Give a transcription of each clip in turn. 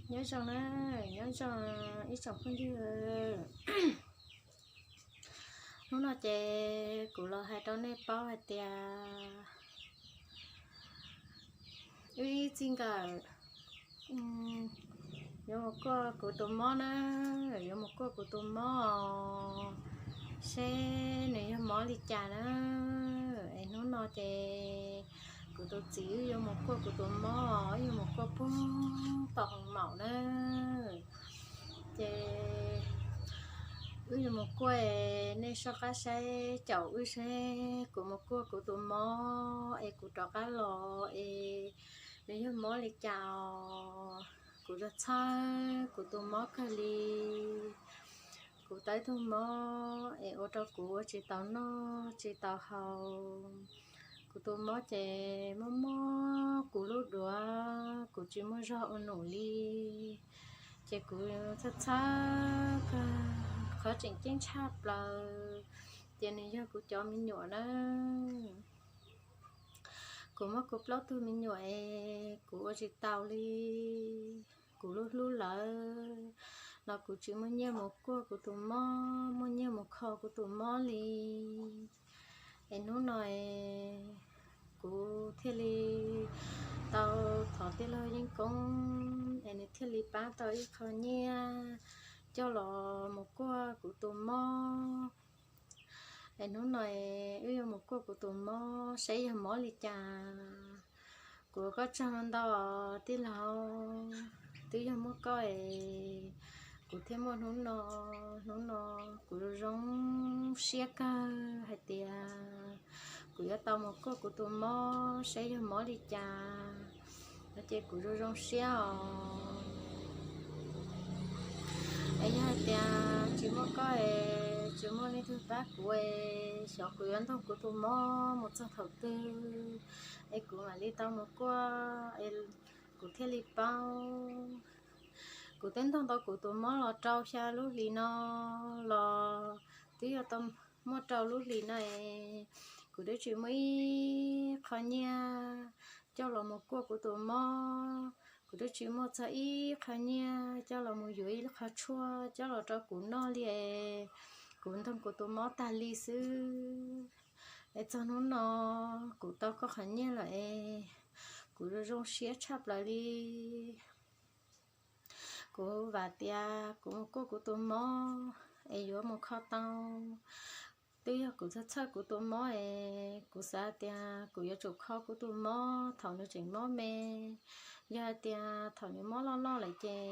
Nyob zoo na, nyob zoo ib tsoom phooj ywg. Hnub no ces kuv los hais rau nej paub hais tias wb ib txij nkawm yuav mus kuaj kuv tus mob na, yuav mus kuaj kuv tus mob seb nws yog mob li cas na. Es hnub no ces kuv tus txiv wb yuav mus kuaj kuv tus mob, wb yuav mus kuaj puag tom hoos maum na. Ces wb yuav mus kuaj, nej soj qab saib caum wb seb kuv mus kuaj kuv tus mob es kuv rov qab los es nws yog mob li cas os. Kuv txhawj txhawj kuv tus mob kawg li. Kuv tau ib tug mob es ua rau kuv ua tsis tau noj tsis tau haus. Kuv tus mob ces mob mob kuv lub duav, kuv tsis muaj zog ua num li. Ces kuv txhawj txhawj kawg, qhov tseem ceeb tshaj plaws ces nws yog kuv cov me nyuam na. Kuv muaj kuv plaub tug me nyuam es kuv ua tsis tau li. Kuv hlub hlub lawv los kuv tsis muaj nyiaj mus kuaj kuv tus mob, muaj nyiaj mus kho kuv tus mob li. Es hnub no es kuv thiaj li tau thov tij laug Yeej Koob es nws thiaj li pab tau ib qho nyiaj coj los mus kuaj kuv tus mob. Es hnub no es wb yuav mus kuaj kuv tus mob saib yog mob li cas. Kuv ua koj tsaug ntau tij laug, twb yog muaj koj es kuv thiaj muaj hnub no. Hnub no kuv zoo zoo siab kawg hais tias kuv yuav tau mus kuaj kuv tus mob saib yog mob li cas no ces kuv zoo zoo siab os. Es yog hais tias tsis muaj koj es tsis muaj leej twg pab kuv es xyov kuv yuav ntaus kuv tus mob mus txog thaum twg es kuv mam li tau mus kuaj es kuv thiaj li paub. Kuv twb ntaus tau kuv tus mob los rau xya lub hlis no los twb yog tau muaj rau lub hlis no es kuv twb tsis muaj ib qho nyiaj coj los mus kuaj kuv tus mob. Kuv twb tsis muaj txog ib qho nyiaj coj los mus yuav ib qho tshuaj coj los rau kuv noj li es kuv ntaus kuv tus mob tag li xwb. Es txog hnub no kuv tau koj qhov nyiaj lawm es kuv zoo zoo siab tshaj plaws li. Kuv vam tias kuv mus kuaj kuv tus mob es yuav mus kho tau. Twb yog kuv txhawj txhawj kuv tus mob es kuv xav tias kuv yuav tsum kho kuv tus mob thaum nws tseem mob me. Yog hais tias thaum nws mob loj loj lawm ces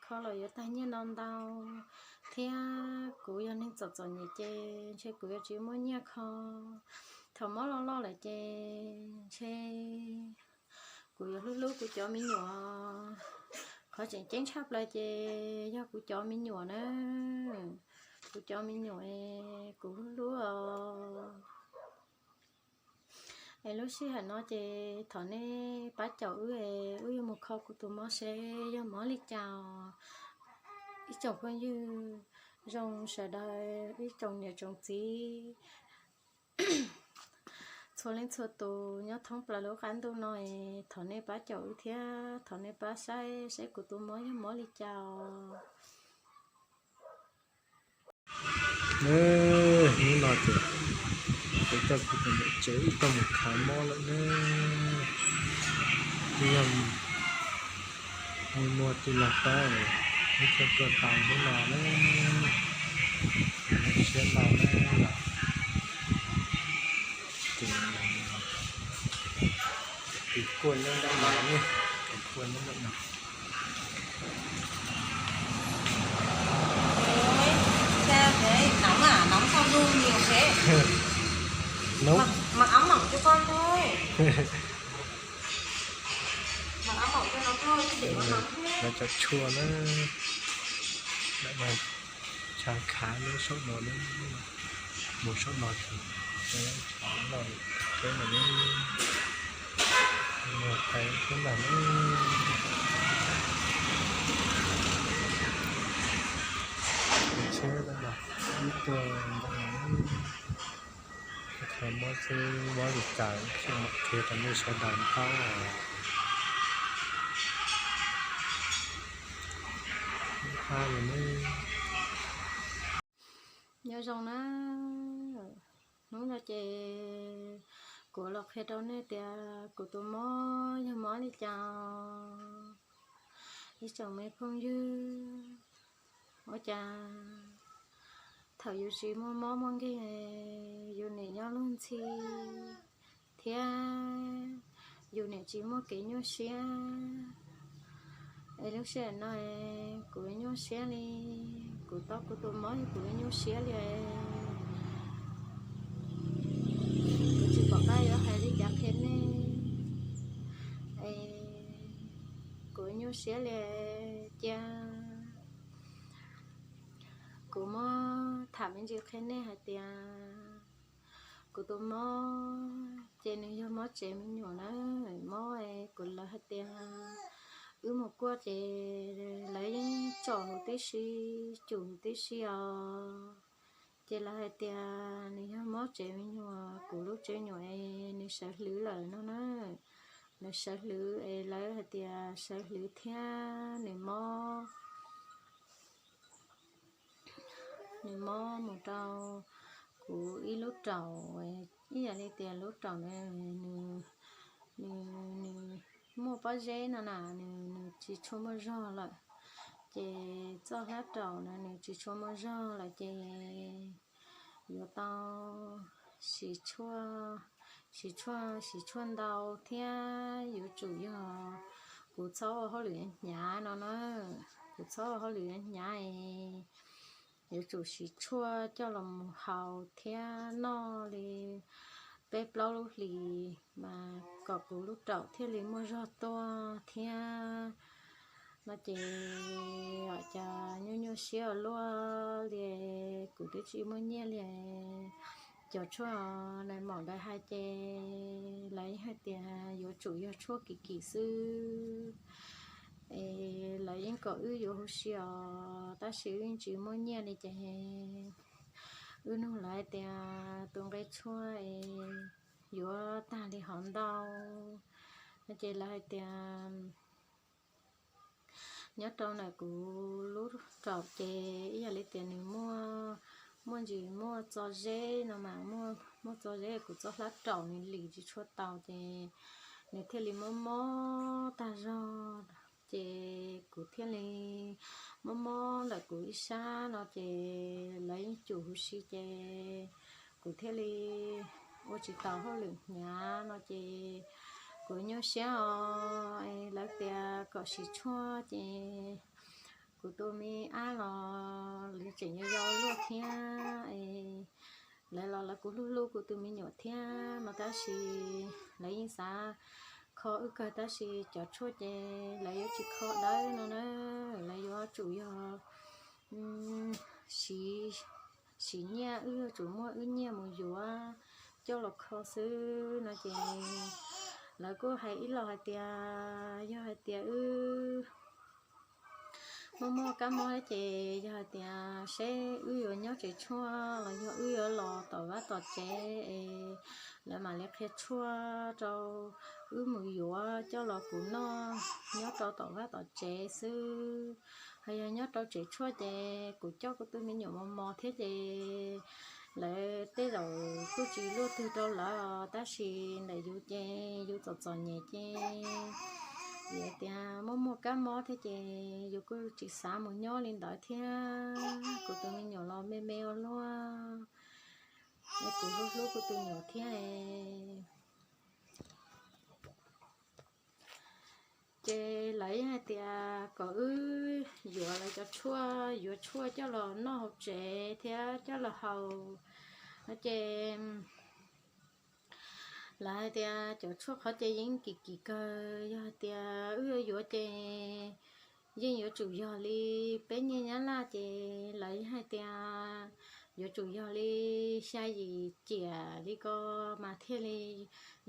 kho los yuav tag nyiaj no ntau, thiab kuv yog neeg txom txom nyem ces ntshe kuv yuav tsis muaj nyiaj kho. Thaum mob loj loj lawm ces ntshe kuv yuav hlub hlub kuv cov me nyuam. Qhov tseem ceeb tshaj plaws ces yog kuv cov me nyuam na. Kuv cov me nyuam es kuv hlub hlub os. Es lub sij hawm no ces thov nej pab caum wb es wb yuav mus kho kuv tus mob seb yog mob li cas os. Ib tsoom phooj ywg zoo sawv daws, ib tsoom niam tsoom txiv, txhua leej txhua tus nyob thoob plaws lub qab ntuj no es thov nej pab caum wb thiab thov nej pab saib saib kuv tus mob yog mob li cas os. Hnub no ces kuv coj kuv tus niam tsev wb tuaj mus khav mob lawm ne. Twb yog mus muag tij laug pab es wb thiaj tuaj tau hnub no na. Siab ntau na. Ces kuv kuaj nyob ntawm no, kuv kuaj nyob ntawm no. Nóng, nóng sao run nhiều thế? Nóng. Mặc, mặc áo mỏng cho con thôi. Mặc áo mỏng cho nó thôi, chứ để mà nóng thế. Nó cho chua nữa. Lại mà chàng khá nữa sốt no nữa. Một sốt no thì cho nó lòi cái mà nó một cái cái là nó. Mình sẽ là ib tug ntawm no, kho mob xwb, mob li cas tsis mam qhia rau nej sawv daws paub os. Nyob zoo na, hnub no ces kuv los qhia rau nej tias kuv tus mob yog mob li cas. Ib tsoom me phooj ywg, ua cas thaum yus tsis muaj mob muaj nkeeg, yus niam nyob luag ntxhi thiab yus niam tsis muaj kev nyuaj siab. Es lub sij hawm no kuv nyuaj siab li, kuv tau kuv tus mob kuv nyuaj siab li. Kuv tsis pom qab yuav hais li cas qhia nej. Es kuv nyuaj siab li, cia kuv muab tham me ntsis qhia nej hais tias kuv tus mob ces nws yog mob tsev me nyuam na. Mob es kuv, lawv hais tias wb mus kuaj ces lawv yeej tsom huv tib si, cum huv tib si os. Ces lawv hais tias nws yog mob tsev me nyuam, kuv lub tsev me nyuam es nws sawv hlwv lawm no na. Nws sawv hlwv es lawv hais tias sawv hlwv thiab nws mob, nws mob mus rau kuv ib lub raum, ib yam li tias lub raum na, nws, nws, nws muaj pob zeb no na, nws, nws tsis tshua muaj zog lawm. Ces txoj hlab raum na nws tsis tshua muaj zog lawm ces yuav tau siv tshuaj, siv tshuaj, siv tshuaj ntau thiab yuav tsum yog kuv txhob ua hauj lwm hnyav no na, kuv txhob ua hauj lwm hnyav es yuav tsum siv tshuaj coj los mus haus thiab noj li peb plaub lub hlis mas kom kuv lub raum thiaj li muaj zog tuaj thiab no ces ua cas nyuaj nyuaj siab ua luaj li, kuv twb tsis muaj nyiaj li. Cov tshuaj na, mam ntawd hais ces lawv yeej hais tias yuav tsum yog tshuaj kim kim xwb. Es lawv yeej kom wb yuav huv si os, tab sis wb yeej tsis muaj nyiaj li ces wb nug lawv tias tus nqe tshuaj es yuav tag li hov ntau no ces lawv hais tias nyob rau ntawm kuv lub raum ces ib yam li tias nws muaj, muaj ntsis muaj txo zeb no mas, muaj txo zeb, kuv txoj hlab raum nws lim tsis tshua tau ces nws thiaj li mob mob tag zog. Ces kuv thiaj li mob mob ntawm kuv ib sab no ces lawv yeej cum huv si ces kuv thiaj li ua tsis tau hauj lwm hnyav no ces kuv nyuaj siab os. Lawv tias kom siv tshuaj ces kuv tus me ab los lawv tseem yau yau luaj thiab. Lawv los lawv kuj hlub hlub kuv tus me nyuam thiab no tab sis lawv yeej xav kho wb kawg tab sis cov tshuaj ces lawv yuav tsis kho dawb no na, lawv yuav tsum yog siv, siv nyiaj, wb yuav tsum muaj wb nyiaj mus yuav coj los kho xwb no ces lawv kuj hais ib los hais tias yog hais tias wb muaj muaj kab mob ces yog hais tias seb wb yuav nyob tsev tshuaj los yog wb yuav los tom vaj tom tsev es lawv mam li qhia tshuaj rau wb mus yuav coj los kuv noj nyob rau tom vaj tom tsev xwb. Ho yog nyob rau tsev tshuaj ces kuv coj kuv tus me nyuam mos mos thiab ces lawv tej zaum kuj tsis luaj twg rau lawv os, tab sis ntawm yus ces yus txom txom nyem ces vim tias muaj muaj kab mob thiab ces yus kuj tsis xav mus nyob li ntawd thiab. Kuv tus me nyuam los me me ua luaj, es kuv hlub hlub kuv tus nyuam thiab. Ces lawv yeej hais tias kom wb yuav lawv cov tshuaj, yuav tshuaj coj los noj hauv tsev thiab coj los haus no ces lawv hais tias cov tshuaj qhov ces yeej kim kim kawg, yog hais tias wb yuav yuav ces yeej yuav tsum yog li peb nyiaj Nyab Laj ces lawv yeej hais tias yuav tsum yog li xya yim ciam li ko mas thiaj li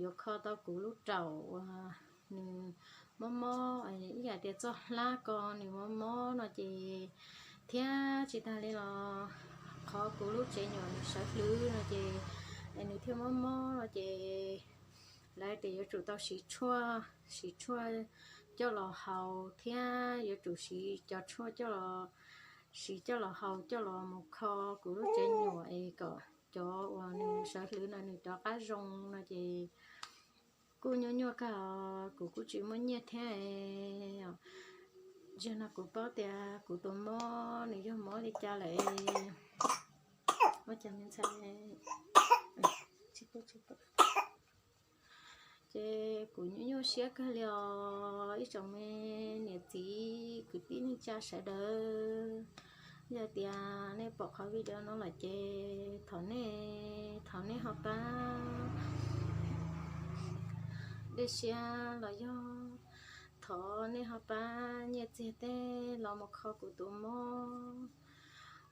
yuav kho tau kuv lub raum uas nws mob mob ib yam tias txoj hlab ko nws mob mob no ces thiab tsis tag li los qhov kuv lub tsev nyuam nws sawv hlwv no ces nws thiaj mob mob no ces lawv tias yuav tsum tau siv tshuaj, siv tshuaj coj los haus thiab yuav tsum siv cov tshuaj coj los siv coj los haus coj los mus kho kuv lub tsev nyuam es kom cov uas nws sawv hlwv no nws rov qab zoo no ces kuj nyuaj nyuaj kawg, kuv kuj tsis muaj nyiaj thiab. Zaum no kuv paub tias kuv tus mob nws yog mob li cas lawm. Ua cas me ntxhais, ces kuv nyuaj nyuaj siab kawg li os ib tsoom me niam txiv kwv tij neej tsa sawv daws. Yog tias nej pom qhov video no lawm ces thov nej, thov nej ho pab dej siab los yog thov nej ho pab nyiaj txiag tej los mus kho kuv tus mob.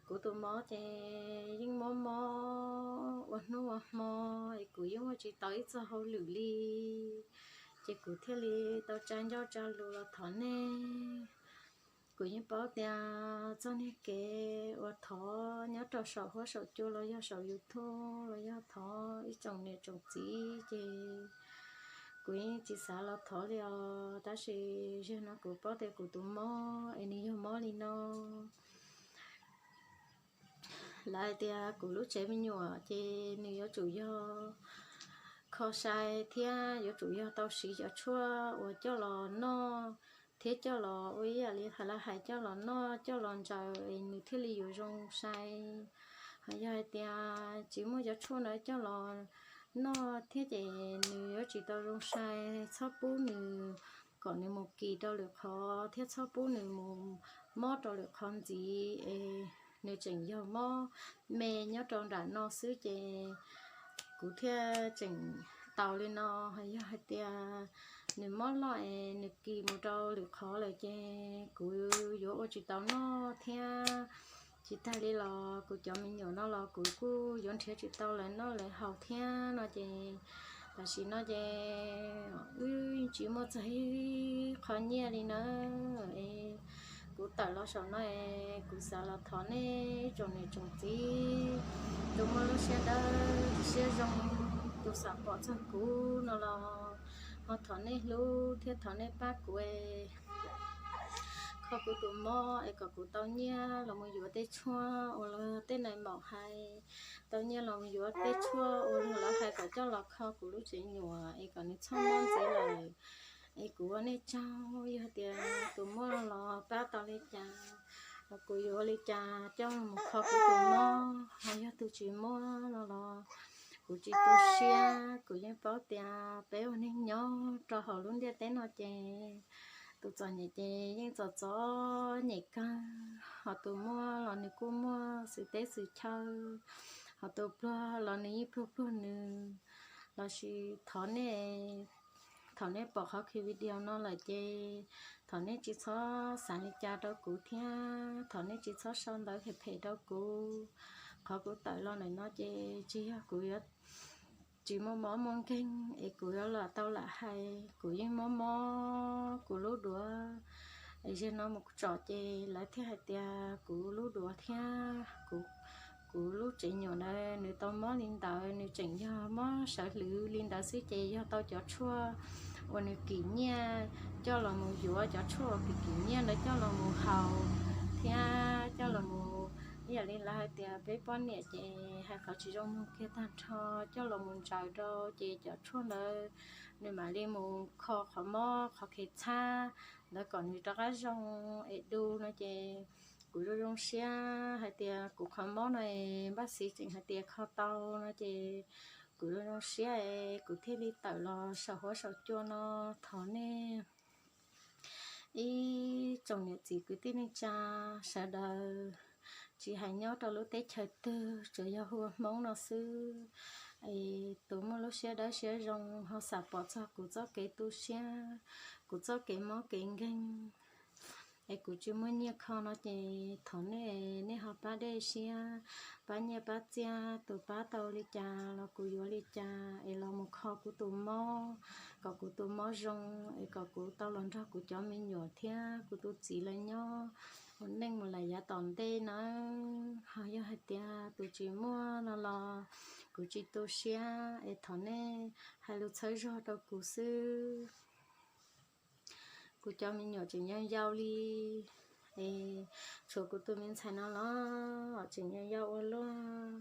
Kuv tus mob ces yeej mob mob ua hnub ua hmo es kuv yeej ua tsis tau ib txoj hauj lwm li, ces kuv thiaj li tau tsa ncauj tsa lus los thov nej. Kuv yeej paub tias txoj niag kev uas thov nyob rau saum huab saum cua los yog saum YouTube los yog thov ib tsoom niam tsoom txiv ces kuv yeej tsis xav los thov li os, tab sis zaum no kuv paub tias kuv tus mob es nws yog mob li no. Lawv hais tias kuv lub tsev me nyuam ces nws yuav tsum yog kho sai thiab yuav tsum yog tau siv cov tshuaj uas coj los noj thiab coj los ua ib yam li lawv hais coj los noj coj los ntsaws es nws thiaj li yuav zoo sai. Ho yog hais tias tsis muaj cov tshuaj ntawd coj los noj thiab ces nws yuav tsis tau zoo sai. Txhob pub nws kom nws mus kis rau lwm qhov thiab txhob pub nws mus mob rau lwm qhov ntxiv es nws tseem yog mob me nyob rau nram no xwb ces kuv thiaj tseem tau li no. Ho yog hais tias nws mob loj es nws kis mus rau lwm qhov lawm ces kuv yuav ua tsis tau noj thiab. Tsis tag li los kuv cov me nyuam no los kuv kuj yuav nrhiav tsis tau lawv noj lawv haus thiab no ces tam sim no ces wb tsis muaj txog ib qho nyiaj li na. Es kuv tawm los saum no es kuv xav los thov nej tsoom niam tsoom txiv tus muaj lub siab dawb siab zoo, tus xam pom txog kuv no los ho thov nej hlub thiab thov nej pab kuv es kho kuv tus mob es kom kuv tau nyiaj los mus yuav tej tshuaj uas luag tej nais maum hais, tau nyiaj los mus yuav tej tshuaj uas luag lawv hais kom coj los kho kuv lub tsev nyuam es kom nws txhob mob ntxiv lawm. Es kuv ua nej tsaug, yog tias tus muaj los pab tau li cas los kuv yuav ua li cas coj los mus kho kuv tus mob, ho yog tus tsis muaj no los kuv tsis tu siab. Kuv yeej paub tias peb ua neeg nyob rau hauv lub ntiaj teb no ces tus txom nyem ces yeej txom txom nyem kawg, ho tus muaj los nws kuj muaj xwm teb xwm chaw, ho tus pluag los nws yeej pluag pluag nws. Lossis thov nej, thaum nej pom qhov video no lawm ces thov nej tsis txhob xav li cas rau kuv thiab thov nej tsis txhob sau ntawv phem phem rau kuv. Qhov kuv tawm los ntawm no ces tsis yog kuv yuav tsis muaj mob muaj nkeeg es kuv yuav lam tau lam hais, kuv yeej mob mob kuv lub duav. Es zaum no mus tsom ces lawv thiaj hais tias kuv lub duav thiab kuv lub tsev nyuam ntawd nws tau mob li ntawd, nws tseem yog mob sawv hlwv li ntawd xwb ces yog tau cov tshuaj uas nws kim nyiaj coj los mus yuav, cov tshuaj uas kim kim nyiaj ntawd coj los mus haus thiab coj los mus, ib yam li lawv hais tias peb poj niam ces hais qhov tsis zoo mloog kiag tag nrho, coj los mus ntsaws rau ces cov tshuaj ntawd nws mam li mus kho qhov mob qhov khev txhab ntawd kom nws rov qab zoo es du no ces kuv zoo zoo siab hais tias kuv qhov mob no es npaj xiv tseem hais tias kho tau no ces kuv zoo zoo siab es kuv thiaj li tawm los saum huab saum cua no. Thov nej ib tsoom niam txiv kwv tij neej tsa sawv daws, tsis hais nyob rau lub teb chaws twg, tsuas yog hu ua Hmoob no xwb, es tus muaj lub siab dawb siab zoo ho xam pom txog kuv txoj kev tu siab, kuv txoj kev mob kev nkeeg, es kuv tsis muaj nyiaj kho no ces thov nej, nej ho pab dej siab, pab nyiaj pab txiaj, tus pab tau li cas los kuv yuav li cas es los mus kho kuv tus mob, kom kuv tus mob zoo, es kom kuv tau los nrog kuv cov me nyuam thiab kuv tus txiv lawv nyob ua neej mus lawm yav tom ntej nawb. Ho yog hais tias tus tsis muaj no los kuv tsis tu siab, es thov nej hais lus txhawb zog rau kuv xwb. Kuv cov me nyuam tseem yau yau li, Es tshuav kuv tus me ntxhais no los tseem yau yau ua luaj,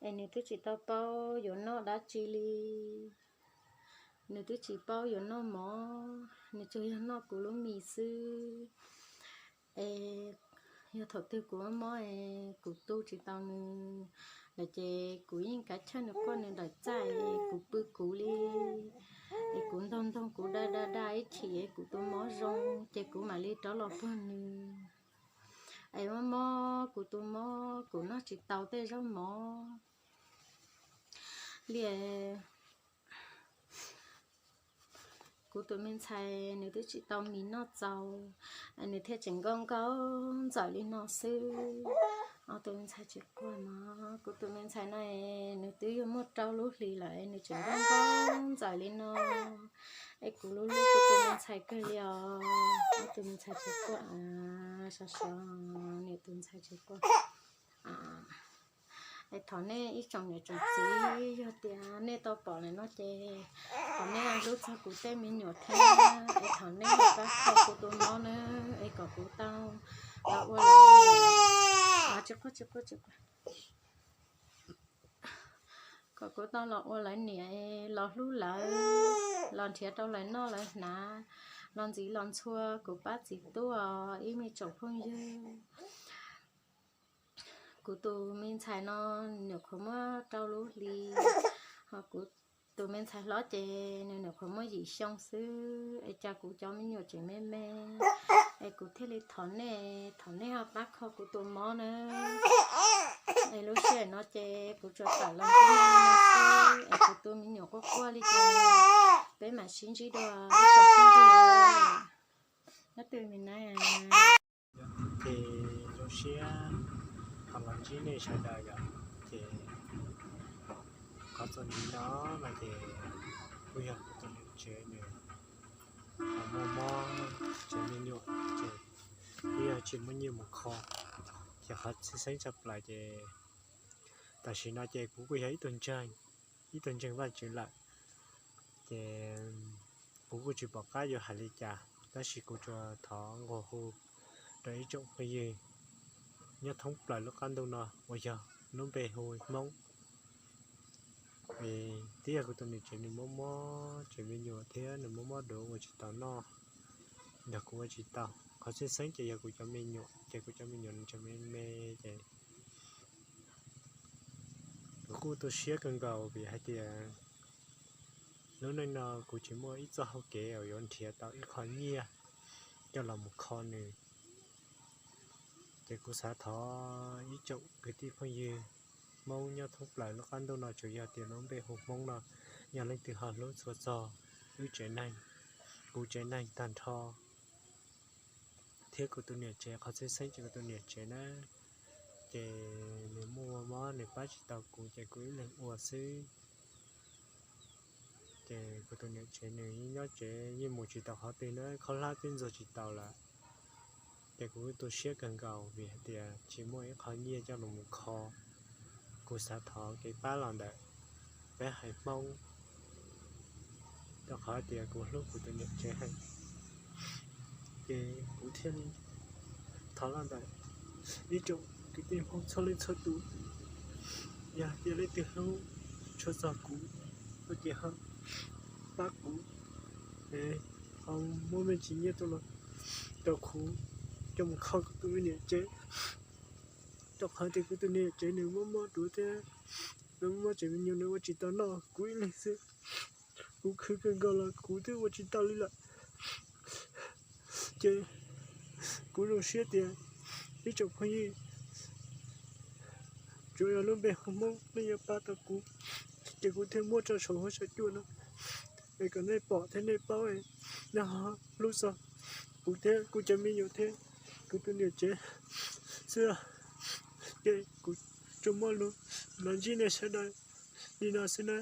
es nws twb tsis tau paub yuav noj dab tsi li. Nws twb tsis paub yuav noj mov, nws tsuas yog noj kuv lub mis xwb. Es yog thaum twg kuv mob mob es kuv tu tsis tau nws lawm ces kuv yeej kav chawj nws quaj nws nraim txaj es kuv pw kuv li, es kuv ntog ntog kuv da da da ib chim es kuv tus mob zoo ces kuv mam li rov los puag nws. Es mob mob kuv tus mob kuv noj tsis tau tej zaub mov li. Kuv tus me ntxhais nws twb tsis tau mis noj txaus, nws thiaj tseem nkauj nkauj ntxawm li no xwb. Ob tug me ntxhais tsis quaj no, kuv tus me ntxhais no nws twb yuav muaj rau lub hlis lawm nws tseem nkauj nkauj ntxawm li no. Es kuv hlub hlub kuv tus me ntxhais kawg li os. Ob tug me ntxhais tsis quaj, sov sov, nws tus ntxhais tsis quaj. Es thov nej ib tsoom niam tsoom txiv, yog tias nej tau pom lawm no ces thov nej hlub txog kuv tej me nyuam thiab, es thov nej pab kho kuv tus mob na, es kom kuv tau los ua lawv niam, tsis quaj tsis quaj tsis quaj, kom kuv tau los ua lawv niam, los hlub lawv, los nrhiav rau lawv noj lawv hnav, los ntxiv los ntxhua kuv pab txiv tuaj ib me tsoom phooj ywg. Kuv tus me ntxhais no nyuam qhuav muaj rau lub hli, ho kuv tus me ntxhais hlob ces nws nyuam qhuav muaj yim xyoo xwb, es cas kuv cov me nyuam tseem me me, es kuv thiaj li thov nej, thov nej ho pab kho kuv tus mob na. Es lub sij hawm no ces kuv tsuas tawm los ntsib nej xwb, es kuv tus me nyuam quaj quaj li ces peb mam sib ntsib dua ib tsoom phooj ywg. Nyob twg me na. Ces zoo siab tau los ntsib nej sawv daws yom. Ces qhov txuas ntxiv no no ces kuj yog kuv tus niam tsev nws muaj mob tsev me nyuam ces kuj yog tsis muaj nyiaj mus kho, ces qhov txheeb tshaj plaws ces tam sim no ces kuv kuj yog ib tug ntseeg, ib tug ntseeg Vajtswv lawm, ces kuv kuj tsis pom qab yuav hais li cas, tab sis kuv tsuas thov nqua hu rau ib tsoom phooj ywg nyob thoob plaws lub qab ntuj no uas yog lub npe hu Hmoob. Es twb yog kuv tus niam tsev nws mob mob tsev me nyuam thiab nws mob mob duav ua tsis tau noj, nrog kuv ua tsis tau. Qhov tseeb tseeb ces yog kuv cov me nyuam, ces kuv cov me nyuam nws tseem me me ces kuv kuj tu siab kawg nkaus vim hais tias lub neej no kuv tsis muaj ib txoj hau kev uas yuav nrhiav tau ib qho nyiaj coj los mus kho nws. Ces kuv xav thov ib tsoom kwv tij phooj ywg Hmoob nyob thoob plaws lub qab ntuj no, tsuas yog tias lub npe hu Hmoob no, yog leej twg ho hlub txhua txog wb tsev neeg, kuv tsev neeg tag nrho thiab kuv tus niam tsev, qhov tseeb tseeb ces kuv tus niam tsev na, ces nws muaj mob nws pab tsis tau kuv ces kuv ib leeg ua xwb. Ces kuv tus niam tsev nws yeej nyob tsev yeej mus tsis tau qhov twg na, khaub hlab twb ntxuag tsis tau lawm. Ces kuv tu siab kawg nkaus vim hais tias tsis muaj ib qho nyiaj coj los mus kho. Kuv xav thov kev pab los ntawm peb haiv Hmoob, rau qhov tias kuv hlub kuv tus niam tsev heev. Ces kuv thiaj li thov los ntawm ib tsoom kwv tij Hmoob txhua leej txhua tus, yog tias leej twg hlub tshua txog kuv no ces ho pab kuv, ho muab me ntsis nyiaj tuaj los rau kuv coj mus kho kuv tus me niam tsev. Rau qhov tias kuv tus niam tsev nws mob mob duav thiab nws mob mob tsev me nyuam nws ua tsis tau noj, kuv ib leeg xwb. Kuv khwv kawg nkaus los kuv twb ua tsis tau li lawm. Ces kuv zoo siab tias ib tsoom phooj ywg, tsuas yog lub npe hu Hmoob nej yuav pab tau kuv, ces kuv thiaj muab tso saum huab saum cua no, es kom nej pom thiab nej paub, nej ho hlub txog kuv thiab kuv cov me nyuam thiab kuv tus niam tsev xwb. Ces kuv tsuas muaj lus los ntsib nej sawv daws li no xwb na.